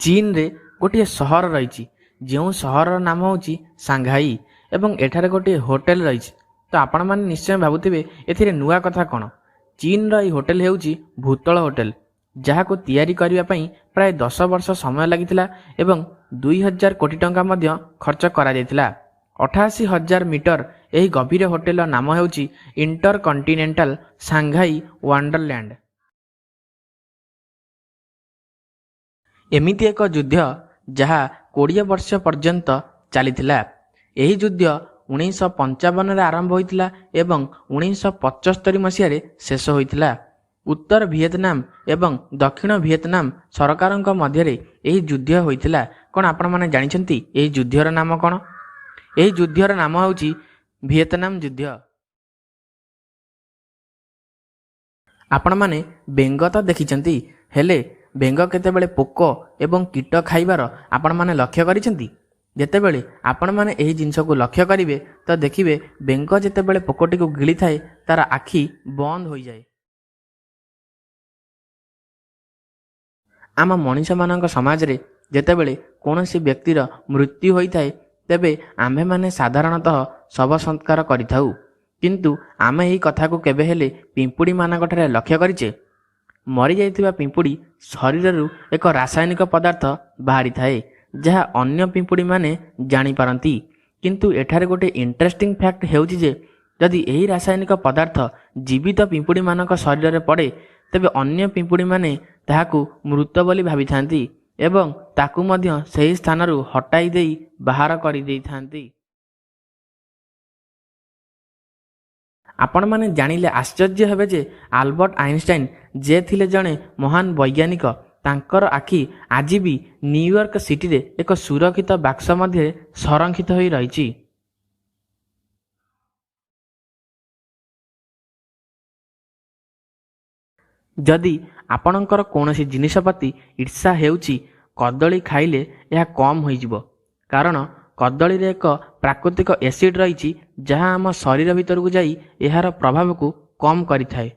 ଚୀନରେ ଗୋଟିଏ ସହର ରହିଛି, ଯେଉଁ ସହରର ନାମ ହେଉଛି ସାଂଘାଇ ଏବଂ ଏଠାରେ ଗୋଟିଏ ହୋଟେଲ ରହିଛି। ତ ଆପଣମାନେ ନିଶ୍ଚୟ ଭାବୁଥିବେ ଏଥିରେ ନୂଆ କଥା କ'ଣ। ଚୀନର ଏହି ହୋଟେଲ ହେଉଛି ଭୂତଳ ହୋଟେଲ, ଯାହାକୁ ତିଆରି କରିବା ପାଇଁ ପ୍ରାୟ 10 ବର୍ଷ ସମୟ ଲାଗିଥିଲା ଏବଂ 2000 କୋଟି ଟଙ୍କା ମଧ୍ୟ ଖର୍ଚ୍ଚ କରାଯାଇଥିଲା। 88,000 ମିଟର ଏହି ଗଭୀର ହୋଟେଲର ନାମ ହେଉଛି ଇଣ୍ଟରକଣ୍ଟିନେଣ୍ଟାଲ ସାଂଘାଇ ୱାଣ୍ଡରଲ୍ୟାଣ୍ଡ। ଏମିତି ଏକ ଯୁଦ୍ଧ ଯାହା 20 ବର୍ଷ ପର୍ଯ୍ୟନ୍ତ ଚାଲିଥିଲା। ଏହି ଯୁଦ୍ଧ 1955ରେ ଆରମ୍ଭ ହୋଇଥିଲା ଏବଂ 1975 ମସିହାରେ ଶେଷ ହୋଇଥିଲା। ଉତ୍ତର ଭିଏତନାମ ଏବଂ ଦକ୍ଷିଣ ଭିଏତନାମ ସରକାରଙ୍କ ମଧ୍ୟରେ ଏହି ଯୁଦ୍ଧ ହୋଇଥିଲା। କ'ଣ ଆପଣମାନେ ଜାଣିଛନ୍ତି ଏହି ଯୁଦ୍ଧର ନାମ କ'ଣ? ଏହି ଯୁଦ୍ଧର ନାମ ହେଉଛି ଭିଏତନାମ ଯୁଦ୍ଧ। ଆପଣମାନେ ବେଙ୍ଗ ତ ଦେଖିଛନ୍ତି, ହେଲେ ବେଙ୍ଗ କେତେବେଳେ ପୋକ ଏବଂ କୀଟ ଖାଇବାର ଆପଣମାନେ ଲକ୍ଷ୍ୟ କରିଛନ୍ତି? ଯେତେବେଳେ ଆପଣମାନେ ଏହି ଜିନିଷକୁ ଲକ୍ଷ୍ୟ କରିବେ ତ ଦେଖିବେ ବେଙ୍ଗ ଯେତେବେଳେ ପୋକଟିକୁ ଗିଳିଥାଏ ତାର ଆଖି ବନ୍ଦ ହୋଇଯାଏ। ଆମ ମଣିଷମାନଙ୍କ ସମାଜରେ ଯେତେବେଳେ କୌଣସି ବ୍ୟକ୍ତିର ମୃତ୍ୟୁ ହୋଇଥାଏ ତେବେ ଆମ୍ଭେମାନେ ସାଧାରଣତଃ ଶବ ସତ୍କାର କରିଥାଉ, କିନ୍ତୁ ଆମେ ଏହି କଥାକୁ କେବେ ହେଲେ ପିମ୍ପୁଡ଼ିମାନଙ୍କଠାରେ ଲକ୍ଷ୍ୟ କରିଛେ? ମରିଯାଇଥିବା ପିମ୍ପୁଡ଼ି ଶରୀରରୁ ଏକ ରାସାୟନିକ ପଦାର୍ଥ ବାହାରିଥାଏ ଯାହା ଅନ୍ୟ ପିମ୍ପୁଡ଼ିମାନେ ଜାଣିପାରନ୍ତି। କିନ୍ତୁ ଏଠାରେ ଗୋଟିଏ ଇଣ୍ଟରେଷ୍ଟିଂ ଫ୍ୟାକ୍ଟ ହେଉଛି ଯେ ଯଦି ଏହି ରାସାୟନିକ ପଦାର୍ଥ ଜୀବିତ ପିମ୍ପୁଡ଼ିମାନଙ୍କ ଶରୀରରେ ପଡ଼େ ତେବେ ଅନ୍ୟ ପିମ୍ପୁଡ଼ିମାନେ ତାହାକୁ ମୃତ ବୋଲି ଭାବିଥାନ୍ତି ଏବଂ ତାକୁ ମଧ୍ୟ ସେହି ସ୍ଥାନରୁ ହଟାଇ ଦେଇ ବାହାର କରିଦେଇଥାନ୍ତି। ଆପଣମାନେ ଜାଣିଲେ ଆଶ୍ଚର୍ଯ୍ୟ ହେବେ ଯେ ଆଲବର୍ଟ ଆଇନଷ୍ଟାଇନ ଯେ ଥିଲେ ଜଣେ ମହାନ ବୈଜ୍ଞାନିକ, ତାଙ୍କର ଆଖି ଆଜି ବି ନ୍ୟୁୟର୍କ ସିଟିରେ ଏକ ସୁରକ୍ଷିତ ବାକ୍ସ ମଧ୍ୟରେ ସଂରକ୍ଷିତ ହୋଇ ରହିଛି। ଯଦି ଆପଣଙ୍କର କୌଣସି ଜିନିଷ ପ୍ରତି ଈର୍ଷା ହେଉଛି, କଦଳୀ ଖାଇଲେ ଏହା କମ୍ ହୋଇଯିବ, କାରଣ କଦଳୀରେ ଏକ ପ୍ରାକୃତିକ ଏସିଡ୍ ରହିଛି ଯାହା ଆମ ଶରୀର ଭିତରକୁ ଯାଇ ଏହାର ପ୍ରଭାବକୁ କମ୍ କରିଥାଏ।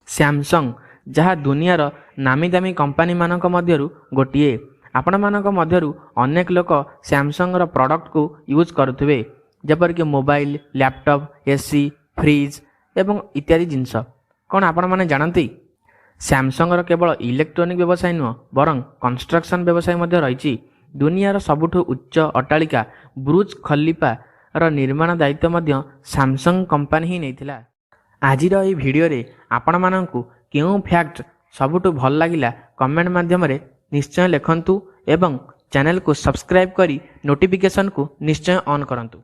ସ୍ୟାମସଙ୍ଗ, ଯାହା ଦୁନିଆର ନାମୀଦାମୀ କମ୍ପାନୀମାନଙ୍କ ମଧ୍ୟରୁ ଗୋଟିଏ। ଆପଣମାନଙ୍କ ମଧ୍ୟରୁ ଅନେକ ଲୋକ ସ୍ୟାମସଙ୍ଗର ପ୍ରଡ଼କ୍ଟକୁ ୟୁଜ୍ କରୁଥିବେ, ଯେପରିକି ମୋବାଇଲ, ଲ୍ୟାପଟପ୍, ଏସି, ଫ୍ରିଜ୍ ଏବଂ ଇତ୍ୟାଦି ଜିନିଷ। କ'ଣ ଆପଣମାନେ ଜାଣନ୍ତି ସ୍ୟାମସଙ୍ଗର କେବଳ ଇଲେକ୍ଟ୍ରୋନିକ୍ ବ୍ୟବସାୟ ନୁହଁ ବରଂ କନଷ୍ଟ୍ରକ୍ସନ୍ ବ୍ୟବସାୟ ମଧ୍ୟ ରହିଛି। ଦୁନିଆର ସବୁଠୁ ଉଚ୍ଚ ଅଟ୍ଟାଳିକା ବୁର୍ଜ ଖଲିଫାର ନିର୍ମାଣ ଦାୟିତ୍ୱ ମଧ୍ୟ ସାମସଙ୍ଗ କମ୍ପାନୀ ହିଁ ନେଇଥିଲା। ଆଜିର ଏହି ଭିଡ଼ିଓରେ ଆପଣମାନଙ୍କୁ କେଉଁ ଫ୍ୟାକ୍ଟ ସବୁଠୁ ଭଲ ଲାଗିଲା କମେଣ୍ଟ ମାଧ୍ୟମରେ ନିଶ୍ଚୟ ଲେଖନ୍ତୁ ଏବଂ ଚ୍ୟାନେଲକୁ ସବସ୍କ୍ରାଇବ୍ କରି ନୋଟିଫିକେସନକୁ ନିଶ୍ଚୟ ଅନ୍ କରନ୍ତୁ।